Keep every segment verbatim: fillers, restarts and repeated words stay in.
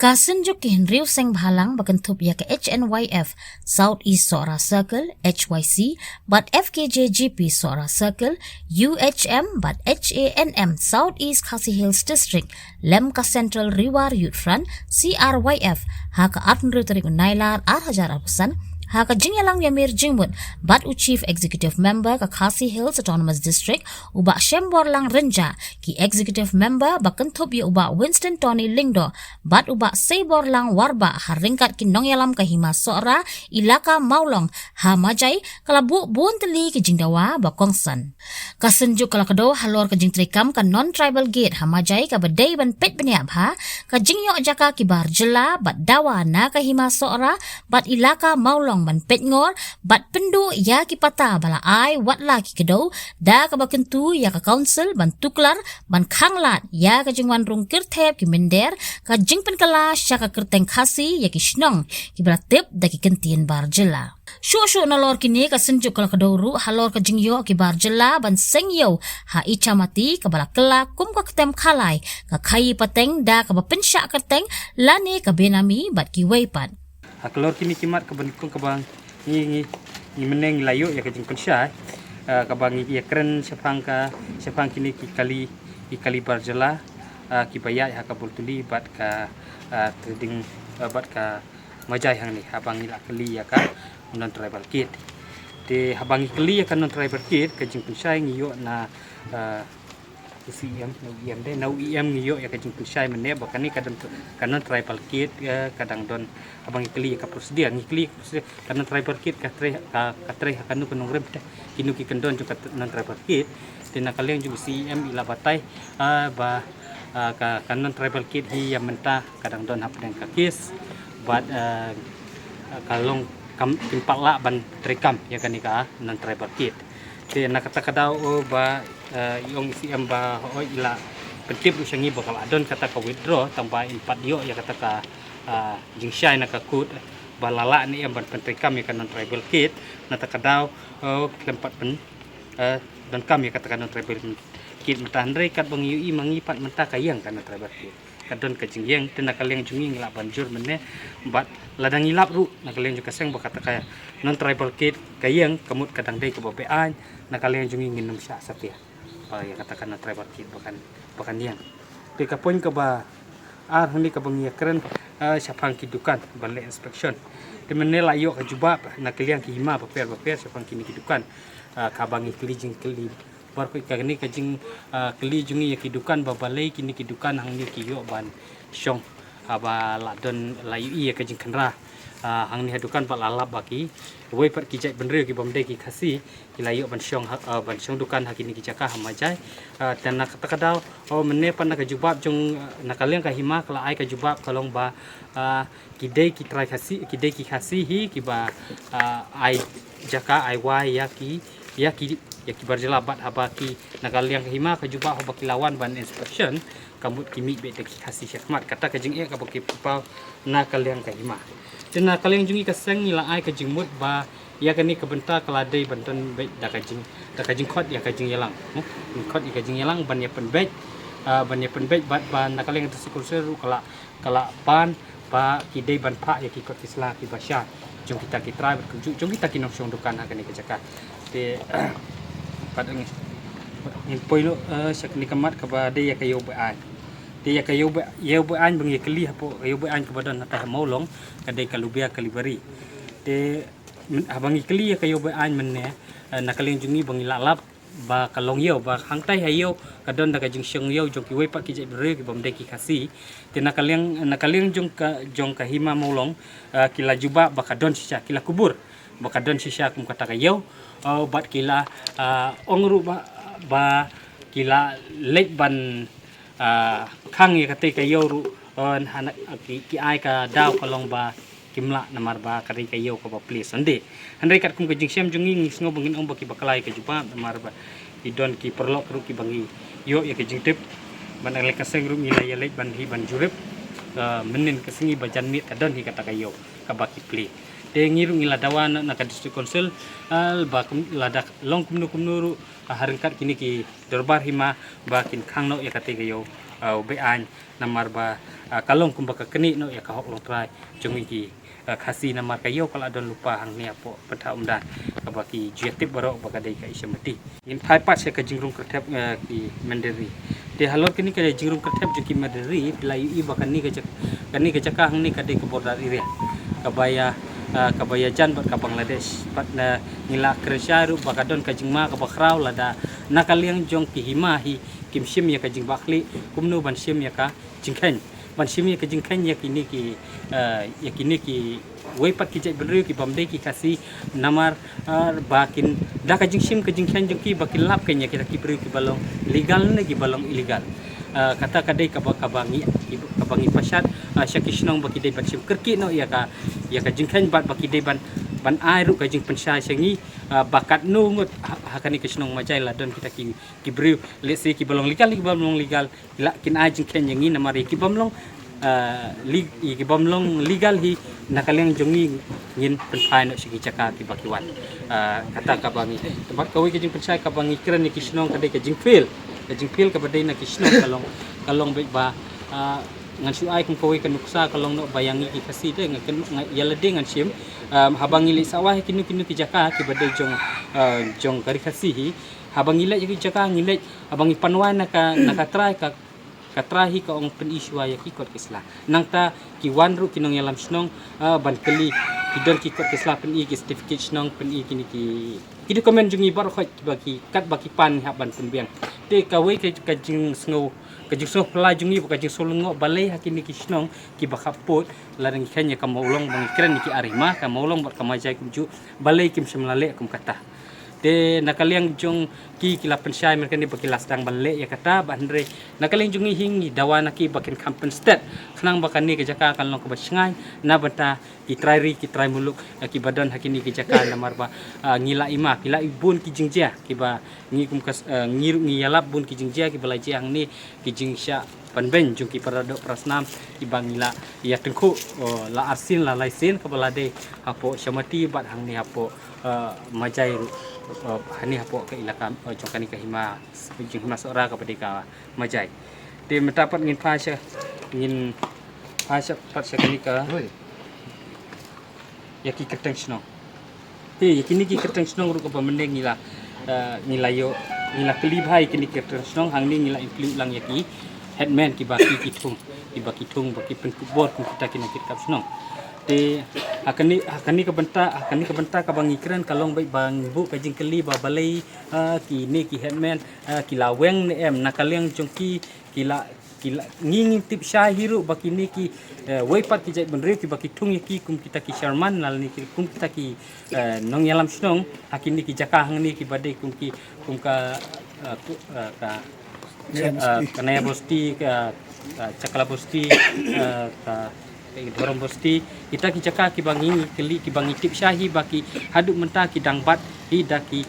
Ka Synjuk ki Hynriew Seng Bhalang ba kynthup ïa ka H N Y F South East Sohra Circle, H Y C, bad F K J G P Sohra Circle, U H M, bad H A N M South East Khasi Hills District, lem ka Central Riwar Youth Front, C R Y F, ha ka arphew tarik u Nailar ar hajar arphew san, ha ka jingïalang ïamir jingmut bad u Chief Executive Member ka Khasi Hills Autonomous District, u Bah Shemborlang Rynjah, ki Executive Member ba kynthup ïa u Bah Winston Tony Lyngdoh bad u Bah Seiborlang Warbah, ha ryngkat ki nongïalam ka Hima Sohra, Ilaka Mawlong, ha Majai, ka la buh bun tylli ki jingdawa ba kongsan. Ka Synjuk ka la kdew halor ka jingtreikam ka Non-Tribal Gate ha Majai, kaba dei ban peit bniah bha ka jingïoh jaka ki bar jylla bad dawa na ka Hima Sohra bad Ilaka Mawlong ban peit ngor bad pynduh ïa ki patta ba la ai, wat la ki kdew, da kaba kyntu ïa ka Council ban tuklar, ban khanglad ïa ka jingwan rung kyrthep ki mynder, ka jingpynkylla sha ka kyrteng Khasi ïa ki shnong kiba la tip da ki kyntien bar jylla. Shuh shuh nalor kine, ka Synjuk ka la kdew ruh halor ka jingïoh ki bar jylla ban seng ïew ha Ichamati, kaba la kylla kum ka ktem khalai, ka khaïi pateng da kaba pynshah kyrteng, lane ka Benami bad kiwei pat. Halor kine ki mat kaba nyngkong kaba ngi, ngi, ngi mynne ngi la ïoh ïa ka jingpynshai, eh, kaba ngi ïakren shaphang ka, shaphang kine ki kali, ki kali bar jylla, eh, kiba ïaid ha ka Bultuli bad ka, eh, Trading, eh, bad ka Majai hangne, haba ngi la kylli ïa ka Non-Tribal Gate. Te haba ngi kylli ïa ka Non-Tribal Gate, ka jingpynshai ngi ïoh na, eh, u C E M, na u E M de, na u E M ngi ïoh ïa ka jingpynshai mynne ba kane ka don, ka Non-Tribal Gate, eh, ka dang don, haba ngi kylli ïa ka procedure, ngi kylli ïa ka procedure, ka Non-Tribal Gate ka trei, ka, ka trei ha kano ka nongrim te, kino ki kyndon jong ka Non-Tribal Gate. Te na ka liang jong u C E M i la batai, eh, ba, eh, ka, ka Non-Tribal Gate hi ïa mynta ka dang don hapdeng ka case, bad, eh, ka long kam, kim pat lah ban treikam ïa kane ka Non-Tribal Gate. Te na kata ka daw, oh, ba, eh, i ong i C E M ba, oh, i la pyntip ruh sha ngi ba ka la don kata ka withdraw, tang ba im pat ïoh ïa kata ka, eh, jingshai na ka court ba la lah ne em ban pyntreikam ïa ka Non-Tribal Gate. Na kata ka daw, oh, khlem pat pyn, eh, donkam ïa kata ka Non-Tribal Gate mynta, hynrei katba ngi ïohi ma ngi pat mynta ka ïeng ka Non-Tribal Gate. Ka don ka jingïeng, te na ka liang jong ngi ngi lah ban jur mynne, bad lada ngi lap ruh na ka liang jong ka seng ba kata ka Non-Tribal Gate ka ïeng, ka mut ka dang dei kaba beaiñ, na ka liang jong ngi ngin ym shah satia ba ïa kata ka Non-Tribal Gate ba kan, ba kan ïeng. Te ka point kaba ar hangne kaba ngi ïakren, eh, shaphang ki dukan ban leh inspection. Te mynne la ïoh ka jubab na ka liang ki hima bapher bapher shaphang kine ki dukan, eh, kaba ngi kylli jingkylli. Baroh kane ka jing, ah, kylli jong ngi ïa ki dukan ba balei kine ki dukan hangne ki ïoh ban shong, haba la don, la ïohi ïa ka jingkhynra, ah, hangne ha dukan, ba la lap ba kiwei pat ki jaitbynriew ki bym dei ki Khasi ki la ïoh ban shong ha, ah, ban shong dukan ha kine ki jaka ha Majai. Ah, te na kata ka daw, oh, mynne pat na ka jubab jong, ah, na ka liang ka hima ka la ai ka jubab ka long ba, ah, ki dei ki trai Khasi, ki dei ki Khasi hi kiba, ah, ai jaka, ai wai ïa ki, ïa ki, ïa ki bar jylla, bad haba ki, na ka liang ka hima ka jubab, haba ki la wan ban inspection, ka mut ki mih beit da ki Khasi shakhmat. Kata ka jingeh kaba ki paw na ka liang ka hima. Te na ka liang jong ngi ka seng ngi la ai ka jingmut ba ïa kane ka bynta ka la dei ban don beit da ka jing, da ka jingkhot ïa ka jingïalang, hmm? Jingkhot ïa ka jingïalang ban ïa pynbeit, ah, ban ïa pynbeit, bad ba na ka liang ka District Council ruh ka la, ka la pan ba ki dei ban phah ïa ki kot ki sla kiba shai jong kita ki trai bad kumjuh jong kita ki nongshong dukan ha kane ka jaka. Te pat ngin, ngin poi noh, eh, sha kane ka mat kaba dei ïa ka ïew beaiñ. Te ïa ka ïew be, ïew beaiñ ba ngi kylli hapoh ka ïew beaiñ kaba don hatai ha Mawlong, ka dei ka Lubia Kalibari. Te myn, haba ngi kylli ïa ka ïew beaiñ mynne, eh, na ka liang jong ngi ba ngi la lap ba ka long ïew, ba hangtai ha ïew ka don da ka jingshong ïew jong kiwei pat ki jaitbynriew ki bym dei ki Khasi. Te na ka liang, na ka liang jong ka, jong ka hima Mawlong, eh, ki la jubab ba ka don shisha, ki la kubur ba ka don shisha kum kata ka ïew. Eh, bad ki la, eh, ong ruh ba, ba ki la leit ban, ah, khang ïa katei ka ïew ruh, eh, hana, ah, ki, ki ai ka daw ka long ba kim lah namar ba ka dei ka ïew kaba plie Sunday. Hynrei katkum ka jingshem jong ngi, ngi sngew ba ngin ong ba ki bakla ïa ka jubab namar ba ki don ki paralok ruh kiba ngi ïoh ïa ka jingtip. Bad na ka liang ka seng ruh ngi la ïaleit ban hi ban jurip, eh, mynnin ka sngi ba janmiet ka don hi kata ka ïew kaba ki plie. Te ngi ruh ngi la dawa na, na ka District Council, eh, ba kum, lada long kumno kumno ruh, Ha ryngkat kine ki dorbar hima ba kin khang noh ïa kata ka ïew, ah, u beh aiñ namar ba, ah, ka long kumba ka knieh noh ïa ka hok longtrai jong ngi ki, ah, Khasi namar ka ïew ka la don lypa hangne hapoh pynthor umdan kaba ki ju ïatip baroh ba ka dei ka Isyamati. Ngin phai pat sha ka jingrung kyrthep, eh, ki mynder ri. Te halor kane ka jingrung kyrthep jong ki mynder ri, phi la ïohi ba kane ka jaka, kane ka jaka hangne ka dei ka border area kaba ïa, ah, kaba ïajan bad ka Bangladesh. Bad na ngi la kren shai ruh ba ka don ka jingma kaba khraw lada na ka liang jong ki hima hi kim shim ïa ka jingbahkhlieh, kumno ban shim ïa ka jingkheiñ, ban shim ïa ka jingkheiñ ïa kine ki, eh, ïa kine ki wei pat ki jaitbynriew ki bym dei ki Khasi namar, eh, ba kin da ka jingshim ka jingkheiñ jong ki ba kin lap kheiñ ïa kita ki briew kiba long legal ne kiba long illegal. Eh, kata ka dei kaba, kaba ngi, kaba ngi pashat, eh, sha ki shnong ba ki dei ban shim kyrkieh noh ïa ka, ïa ka jingkheiñ bad ba ki dei ban, ban ai ruh ka jingpynshai sha ngi, eh, ba katno ngut ha, ha kane ka shnong Majai la don kita ki, ki briew, let's say, kiba long legal, kiba long legal, la kin ai jingkheiñ ïa ngi namar ïa ki bym long, ah, le-, ïa ki bym long legal hi na ka liang jong ngi ngin pynphai noh sha ki jaka kiba ki wan. Ah, kata kaba ngi, bad kawei ka jingpynshai kaba ngi kren ïa ki shnong ka dei ka jingphiel. Ka jingphiel kaba dei na ki shnong ka long, ka long beit ba, ah, ngan shu ai kum kawei ka nuksa ka long noh ba ïa ngi ki Khasi te nga kyn-, nga ïa lade ngan shim. Ah, haba ngi leit sawai ha kino kino ki jaka kiba dei jong, ah, jong ka ri Khasi hi. Haba ngi leit ïa ki jaka ngi leit, haba ngi pan wai na ka, na ka trai ka, ka trai hi ka ong pyni shuwa ïa ki kot ki sla. Nangta ki wan ruh ki nongïalam shnong, ah, ban kylli, ki don ki kot ki sla pyni ki certificate shnong pyni kine ki, ki document jong ngi baroh khoit kiba ki, katba ki pan ngi hap ban pynbiang. Te kawei ka, ka jingsngew, ka jingsngew phylla jong ngi, ka jingsngew lyngngoh balei ha kine ki shnong kiba khappud, lada ngi kheiñ ïa ka Mawlong ba ngi kren ïa ki ar hima, ka Mawlong bad ka Majai kumjuh, balei kim shym la leh kum kata. Te na ka liang jong ki ki la pynshai mynta kane ba ki la sdang ban leh ïa kata, bad hynrei na ka liang jong ngi hi ngi dawa na ki ba kin kham pynsted khnang ba kane ka jaka kan long kaba shngaiñ na bynta ki trai ri ki trai muluk, eh, kiba don ha kine ki jaka namar ba, ah, ngi la ïohi, phi la ïohi bun ki jingjia kiba ngi kum ka s-, eh, ngi ruh ngi ïalap bun ki jingjia kiba la jia hangne, ki jingshah pynbeiñ jong ki para doh para snam kiba ngi la ïa tyngkhuh, oh, la arsien la laisien kaba la dei hapoh Shyamati bad hangne hapoh, eh, Majai ruh, eh, hangne hapoh ka ilaka, eh, jong kane ka hima, jinghima Sohra kaba dei ka Majai. Te mynta pat ngin phai sha, ngin phai sha pat sha kane ka ïa ki kyrteng shnong. Te ïa kine ki kyrteng shnong ruh kaba mynne ngi la, eh, ngi la ïoh, ngi la kylli bha ïa kine ki kyrteng shnong, hangne ngi la include lang ïa ki headman kiba ki, ki thung, kiba ki thung ba ki pynkup bor kum kita ki nongkitkam shnong. Te ha kane, ha kane ka bynta, ha kane ka bynta kaba ngi kren ka long beit ba ngi buh ka jingkylli ba balei, eh, kine ki headman, eh, ki la weng ne em, na ka liang jong ki, ki la, ki la, ngi ngim tip shai hi ruh ba kine ki, eh, wei pat ki jaitbynriew kiba ki thung ïa ki kum kita ki chairman lane ki, kum kita ki, eh, nongïalam shnong ha kine ki jaka hangne kiba dei kum ki, kum ka, eh, ku-, eh, ka, eh, ka Naya Bosti, ka, ka Chakla Bosti, eh, ka Dhorom Bosti, kita ki jaka kiba ngi, ngi kylli, kiba ngi tip shai hi ba ki haduh mynta ki dang bat hi da ki,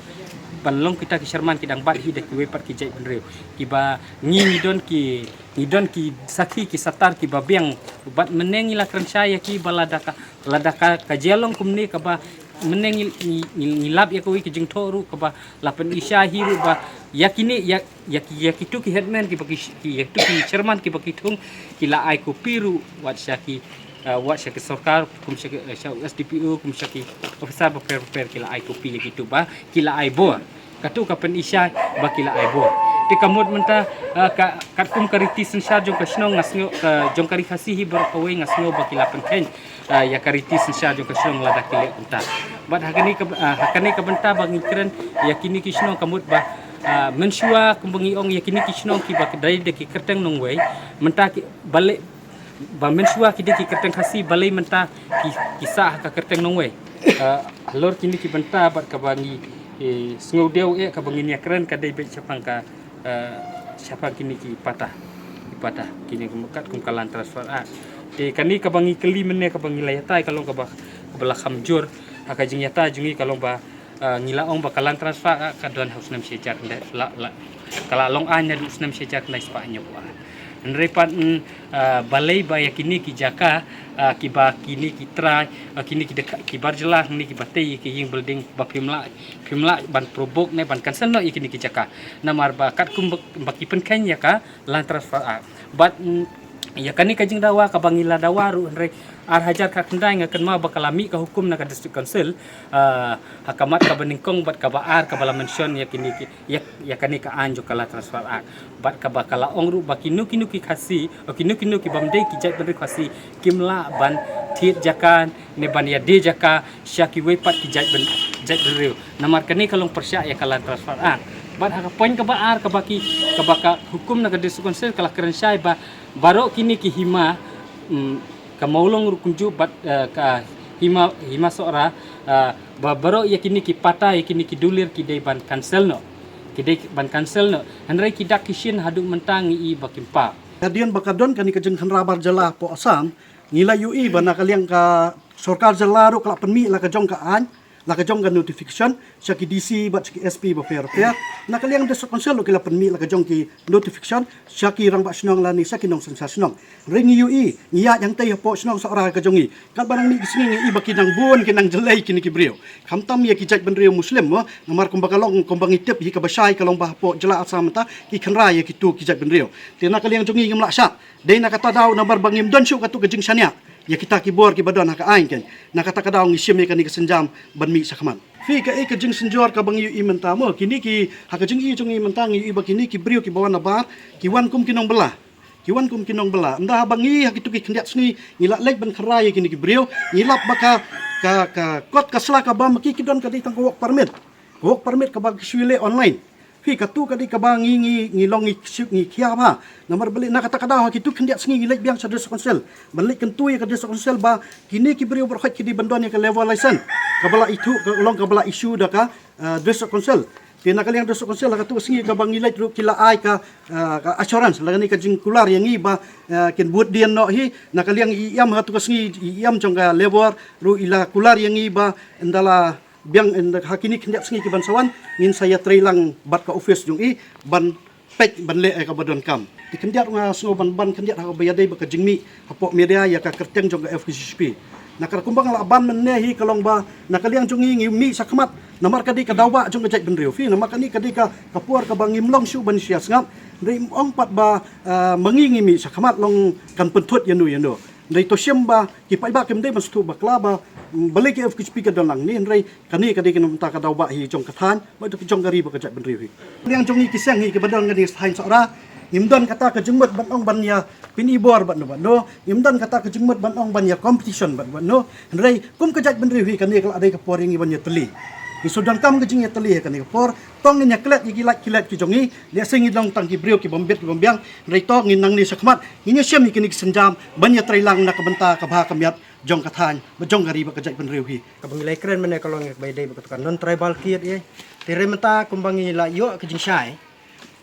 ban long kita ki chairman ki dang bat hi da kiwei pat ki jaitbynriew. Kiba ngi, ngi don ki, ngi don ki sakhi ki satar kiba biang. Bad mynne ngi la kren shai ïa ki ba lada ka, lada ka, ka jia long kumne kaba mynne ngi, ngi, ngi, ngi lap ïa kawei ka jingthoh ruh kaba la pyni shai hi ruh ba ïa kine, ïa, ïa ki, ïa kitu ki headman kiba ki, ki, ïa kitu ki chairman kiba ki thung ki la ai kopi ruh wat sha ki, eh, wat sha ki sorkar, kum sha ki, eh, sha S D P O, kum sha ki officer bapher bapher ki la ai kopi ïa kitu ba ki la ai bor. Katu ka pyni shai ba ki la ai bor. Te ka mut mynta, eh, ka, katkum ka riti synshar jong ka shnong nga sngew, ka, jong ka ri Khasi hi baroh kawei nga sngew ba ki la pynkheiñ, eh, ïa ka riti synshar jong ka shnong lada ki leh kumta. Bad ha kane ka, eh, ha kane ka bynta ba ngi kren ïa kine ki shnong ka mut ba, eh, mynshuwa kumba ngi ong ïa kine ki shnong kiba ki dei da ki kyrteng nongwei, mynta ki balei, ba mynshuwa ki dei ki kyrteng Khasi balei mynta ki, ki sah ha ka kyrteng nongwei. Eh, halor kine ki bynta bad kaba ngi, eh, sngewdew eh kaba ngin ïa kren ka dei beit shaphang ka, eh, shaphang kine ki pata, ki pata, kine kum, katkum ka Land Transfer Act. Te kane kaba ngi kylli mynne kaba ngi la ïatai ka long kaba, kaba la kham jur ha ka jingïatai jong ngi ka long ba, eh, ngi la ong ba ka Land Transfer Act ka don ha u snem shi hajar khyndai, la, la, ka la long aiñ naduh u snem shi hajar khyndai spah hynñiewphew ar. Hynrei pat, mm, ah, balei ba ïa kine ki jaka, ah, kiba kine ki trai, ah, kine ki deka, ki bar jylla hangne kiba tei ïa ki ïing building ba phim lah, phim lah ban provoke ne ban cancel noh ïa kine ki jaka. Namar ba katkum ba, ba ki pynkheiñ ïa ka Land Transfer Act. Bad, mm, ïa kane ka jingdawa kaba ngi la dawa ruh hynrei ar hajar khatkhyndai nga kynmaw ba ka la mih ka hukum na ka District Council, ah, ha ka mat kaba nyngkong bad kaba ar kaba la mention ïa kine ki, ïa, ïa kane ka aiñ jong ka Land Transfer Act. Bad kaba ka la ong ruh ba kino kino ki Khasi, o kino kino ki bym dei ki jaitbynriew Khasi, kim lah ban thied jaka ne ban ïadie jaka sha kiwei pat ki jaitbyn, jaitbynriew. Namar kane ka long pyrshah ïa ka Land Transfer Act. Bad ha ka point kaba ar kaba ki, kaba ka hukum na ka District Council ka la kren shai ba baroh kine ki hima, mm, ka Mawlong ruh kumjuh bad, eh, ka hima, hima Sohra, eh, ba baroh ïa kine ki pata ïa kine ki dulir ki dei ban cancel noh. Ki dei ban cancel noh. Hynrei ki dak ki shin haduh mynta ngi i ba kim pap. Hadien ba ka don kane ka jingkhynra bar jylla hapoh Assam, ngi la ïohi ba na ka liang ka sorkar jylla ruh ka la pynmih la ka jong ka aiñ, la ka jong ka notification sha ki D C bad sha ki S P bapher bapher. Na ka liang District Council ruh ki la pynmih la ka jong ki notification sha ki rangbah shnong lane sha ki nongsynshar shnong. Hynrei ngi ïohi, ngi ïaid hangtei hapoh shnong Sohra ka jong ngi. Katba nang mih ki sngi ngi i ba ki nang bun ki nang jlei kine ki briew. Khamtam ïa ki jaitbynriew Muslim mo, namar kumba ka long, kumba ngi tip hi kaba shai ka long ba hapoh jylla Assam mynta ki khynra ïa kitu ki jaitbynriew. Te na ka liang jong ngi ngim lah shah. Dei na kata daw namar ba ngim don shuh katu ka jingshaniah ïa kita ki bor kiba don ha ka aiñ kan. Na kata ka daw ngi shim ïa kane ka sienjam ban mih shakhmat. Phi kaei ka jingsynjor kaba ngi ïohi mynta mo, kine ki, ha ka jingi jong ngi mynta ngi ïohi ba kine ki briew kiba wan nabar ki wan kum ki nongbylla. Ki wan kum ki nongbylla. Ynda haba ngi ha kitu ki khyndiat sngi ngi la leit ban khynra ïa kine ki briew, ngi lap ba ka, ka, ka kot ka sla kaba ma ki ki don ka dei tang ka work permit. Ka work permit kaba ki shu leh online. Phi katu ka dei kaba ngi, ngi, ngi long ngi shu, ngi khia bha. Namar balei na kata ka daw ha kitu khyndiat sngi ngi leit biang sha District Council ban leit kyntu ïa ka District Council ba kine ki briew baroh ki dei ban don ïa ka labour license kaba la ithuh, ka long kaba la issue da ka, ah, District Council. Te na ka liang District Council ha katu ka sngi kaba ngi leit ruh ki la ai ka, ah, ka assurance lane ka jingkular ïa ngi ba, ah, kin bud dien noh hi. Na ka liang i em ha katu ka sngi i em jong ka labour ruh i la kular ïa ngi ba ynda la biang, ynda ha kine khyndiat sngi ki ban sa wan ngin sa ïatrei lang bad ka office jong i ban peit ban leh ïa kaba donkam. Te khyndiat nga sngew ban ban khyndiat ha kaba ïadei bad ka jingmih hapoh media ïa ka kyrteng jong ka F K J G P. Na ka kumba nga la ban mynne hi ka long ba na ka liang jong ngi ngi mih shakhmat namar ka dei ka daw ba jong ka jaitbynriew phi, namar kane ka dei ka, ka por kaba ngim long shuh ban shu ïa sngap. Hynrei ym ong pat ba, ah, ma ngi ngi mih shakhmat long kan pynthut ïano ïano. Hynrei to shim ba ki paidbah kim dei ban sngewthuh bakla ba, mm, balei ka F K J P ka don lang ne, hynrei kane ka dei ka na ka bynta ka daw ba hi jong ka thaiñ bad jong ka ri bad ka jaitbynriew hi. Liang jong ngi ki seng hi kiba don kane ka thaiñ Sohra, ngim don kata ka jingmut ban ong ban ïa pyni bor bad no bad no, ngim don kata ka jingmut ban ong ban ïa competition bad bad no. Hynrei kum ka jaitbynriew hi kane ka la dei ka por ïa ngi ban ïatylli. Ngi shu donkam ka jingïatylli ha kane ka por. To ngin ïa klet ïa ki lait ki lait ki jong ngi, lehse ngi long tang ki briew ki bym bit ki bym biang, hynrei to ngin nangne shakhmat ngin ïa shim ïa kine ki sienjam ban ïatrei lang na ka bynta ka bha ka miat jong ka thaiñ bad jong ka ri bad ka jaitbynriew hi. Kaba ngi la kren mynne ka long ïa kaba ïadei bad katu ka non tribal kit ïa. Te hynrei mynta kumba ngi la ïoh ka jingshai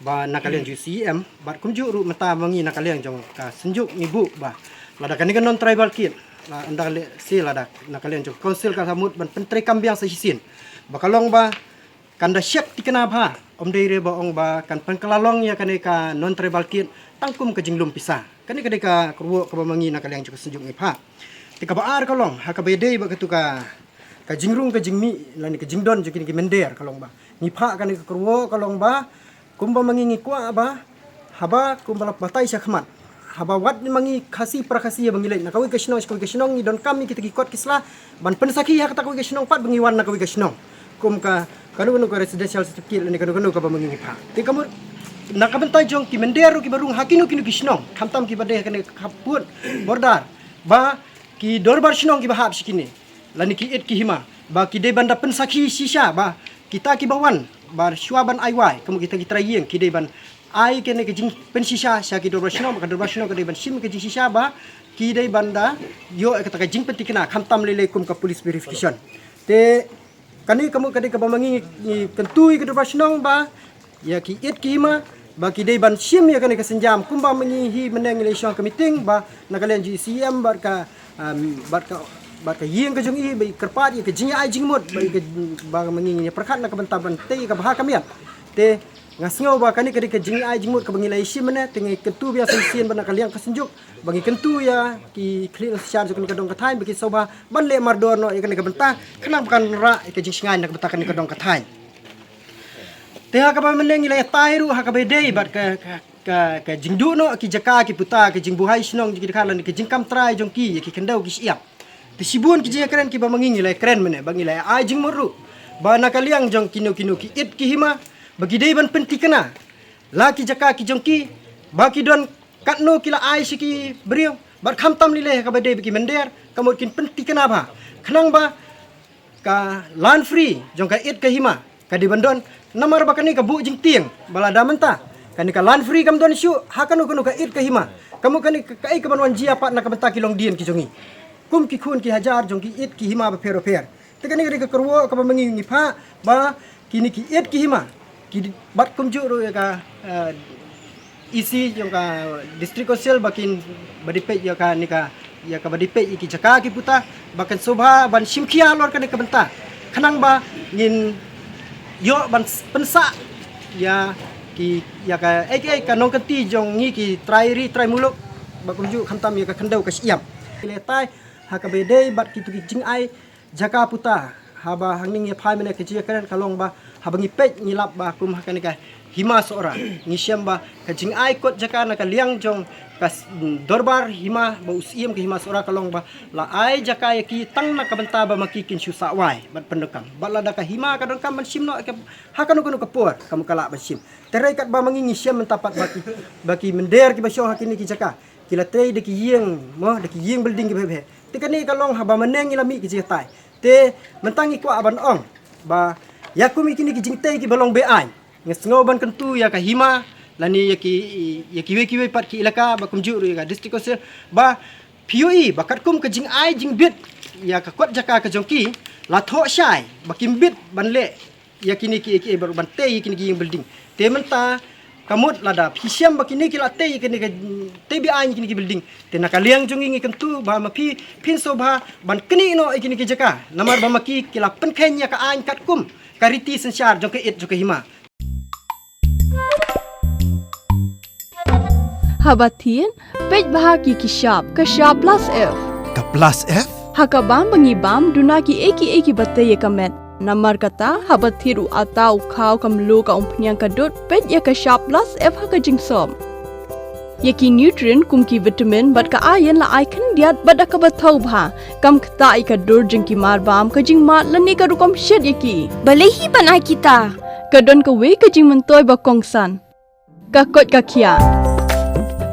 ba na ka liang jong C E M bad kumjuh ruh mynta ma ngi na ka liang jong ka Synjuk ngi buh ba lada kane ka non tribal kit, la ynda lehse lada na ka liang jong ka council ka sa mut ban pyntreikam biang sa shisien ba ka long ba kan da shep thikna bha, ym dei re ba ong ba kan pynkylla long ïa kane ka non tribal kit tang kum ka jinglum pisa. Kane ka dei ka kyrwoh kaba ma ngi na ka liang jong ka Synjuk ngi phah. Te kaba ar ka long ha kaba ïadei bad katu ka, ka jingrung ka jingmih lane ka jingdon jong kine ki mynder ka long ba ngi phah kane ka kyrwoh ka long ba kumba ma ngi ngi kwah ba haba kumba la batai shakhmat, haba wat ma ngi Khasi para Khasi haba ngi leit na kawei ka shnong sha kawei ka shnong ngi donkam ïa kita ki kot ki sla ban pynsakhi ha kata kawei ka shnong pat ba ngi wan na kawei ka shnong kum ka kano kano ka residential certificate lane kano kano kaba ma ngi ngi phah. Te ka mut na ka bynta jong ki mynder ruh kiba rung ha kino kino ki shnong khamtam kiba dei ha kane ka pud border ba ki dorbar shnong kiba hap sha kine lane ki it ki hima ba ki dei ban da pynsakhi shisha ba kita kiba wan ba shuwa ban ai wai ka mut kita ki trai ïing ki dei ban ai kane ka jingpynshisha sha ki dorbar shnong ba ka dorbar shnong ka dei ban shim ka jingshisha ba ki dei ban da ïoh kata ka jingpynthikna khamtam lei lei kum ka police verification. Te kane ka mut ka dei kaba ma ngi ngi kyntu ïa ki dorbar shnong ba ïa ki it ki hima ba ki dei ban shim ïa kane ka sienjam kumba ma ngi hi mynne ngi la shong ka meeting ba na ka liang jong C E M bad ka, um, bad ka, bad ka ïing ka jong i ba i kyrpad ïa ka jingïa ai jingmut ba i ka, ba ma ngi ngi pyrkhat na ka bynta ban tei ïa ka bha ka miat. Te Nga sngew ba kane ka dei ka jingai jingmut kaba ngi la ïa shim mynne, te ngi kyntu ba ïa sa shisien ba na ka liang ka synjuk ba ngi kyntu ïa ki khlieh nongshad jong kane ka dong ka thaiñ ba kin sngewbha ban leh mardor noh ïa kane ka bynta khnang ba kan rah ïa ka jingshngaiñ na ka bynta kane ka dong ka thaiñ. Te ha kaba mynne ngi la ïatai ruh ha kaba ïadei bad ka, ka, ka, ka jingduh noh ki jaka ki puta, ka jingbuhai shnong jong ki dkhar lane ka jingkam trai jong ki ïa ki khyndew ki shyiap. Te shibun ki jingkren kiba ma ngi ngi la kren mynne ba ngi la ai jingmut ruh ba na ka liang jong kino kino ki it ki hima ba ki dei ban pynthikna la ki jaka ki jong ki ba ki don katno ki la ai sha ki briew bad khamtam lei lei ha kaba dei ba ki mynder ka mut kin pynthikna bha khnang ba ka land free jong ka it ka hima ka dei ban don. Namar ba kane ka buh jingtieng ba lada mynta kane ka land free kam don shuh ha kano kano ka it ka hima, ka mut kane ka, kaei kaban wan jia pat na ka bynta ki longdien ki jong ngi kum ki khun ki hajar jong ki it ki hima bapher bapher. Te kane ka dei ka kyrwoh kaba ma ngi ngi phah ba kine ki it ki hima ki di-, bad kumjuh ruh ïa ka, eh, E C jong ka District Council ba kin ba dei peit ïa kane ka, ïa kaba dei peit ïa ki jaka ki puta ba kan sngewbha ban shim khia halor kane ka bynta khnang ba ngin ïoh ban s-, pynsah ïa ki, ïa ka, eh, eh, ka nongkynti jong ngi ki trai ri trai muluk ba kumjuh khamtam ïa ka khyndew ka shyiap. Ki la ïatai ha kaba ïadei bad kito ki jingai jaka puta. Haba hangne ngi phai mynne ka jingkren ka long ba haba ngi peit ngi lap ba kum ha kane ka Hima Sohra ngi shem ba ka jingai kot jaka na ka liang jong ka s-, dorbar hima ba u Syiem ka Hima Sohra ka long ba la ai jaka ïa ki tang na ka bynta ba ma ki kin shu sah wai bad pyndonkam. Bad lada ka hima ka donkam ban shim noh ka, ha kano kano ka por ka mut ka lah ban shim. Te hynrei katba ma ngi ngi shem mynta pat ba ki, ba ki mynder kiba shong ha kine ki jaka ki la tei da ki ïing, mo, da ki ïing building kiba heh bha. Te kane ka long haba mynne ngi la mih ki jingïatai. Te mynta ngi kwah ban ong ba ïa kum ïa kine ki jingtei kiba long be-aiñ, nga sngew ban kyntu ïa ka hima lane ïa ki, ïa kiwei kiwei pat ki elaka ba kumjuh ruh ïa ka District Council ba phi ïohi ba katkum ka jingai jingbit ïa ka kot jaka ka jong ki la thoh shai ba kim bit ban leh ïa kine ki, ki, ban tei ïa kine ki ïing building. Te mynta ka mut lada phi shem ba kine ki la tei ïa kine ki, tei be-aiñ ïa kine ki building. Te na ka liang jong ngi ngi kyntu ba ma phi phin sngewbha ban knieh noh ïa kine ki jaka namar ba ma ki ki la pynkheiñ ïa ka aiñ katkum ka riti synshar jong ka it jong ka hima. Haba thied, peit bha ki ki shap, ka shap plus F. Ka plus F? Ha ka bam ba ngi bam, duna kiei kiei kiba tei ïa ka met. Namar kata, haba thied u atta u khaw ka mluh ka umphniang ka dud, peit ïa ka shap plus F ha ka jingsop. Ïa ki nutrient kum ki vitamin bad ka iron la ai khyndiat bad da kaba thaw bha. Kam ktah ïa ka dur jong ki marbam, ka jingmad lane ka rukom shet ïa ki. Balei hi ban ai kita? Ka don kawei ka jingmyntoi ba kongsan. Ka koit ka khiah.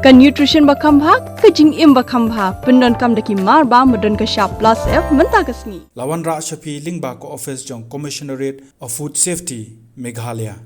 Ka nutrition ba kham bha, ka jingim ba kham bha. Pyndonkam da ki marbam ba don ka shap plus F mynta ka sngi. La wanrah sha phi lyngba ka office jong Commissionerate of Food Safety, Meghalaya.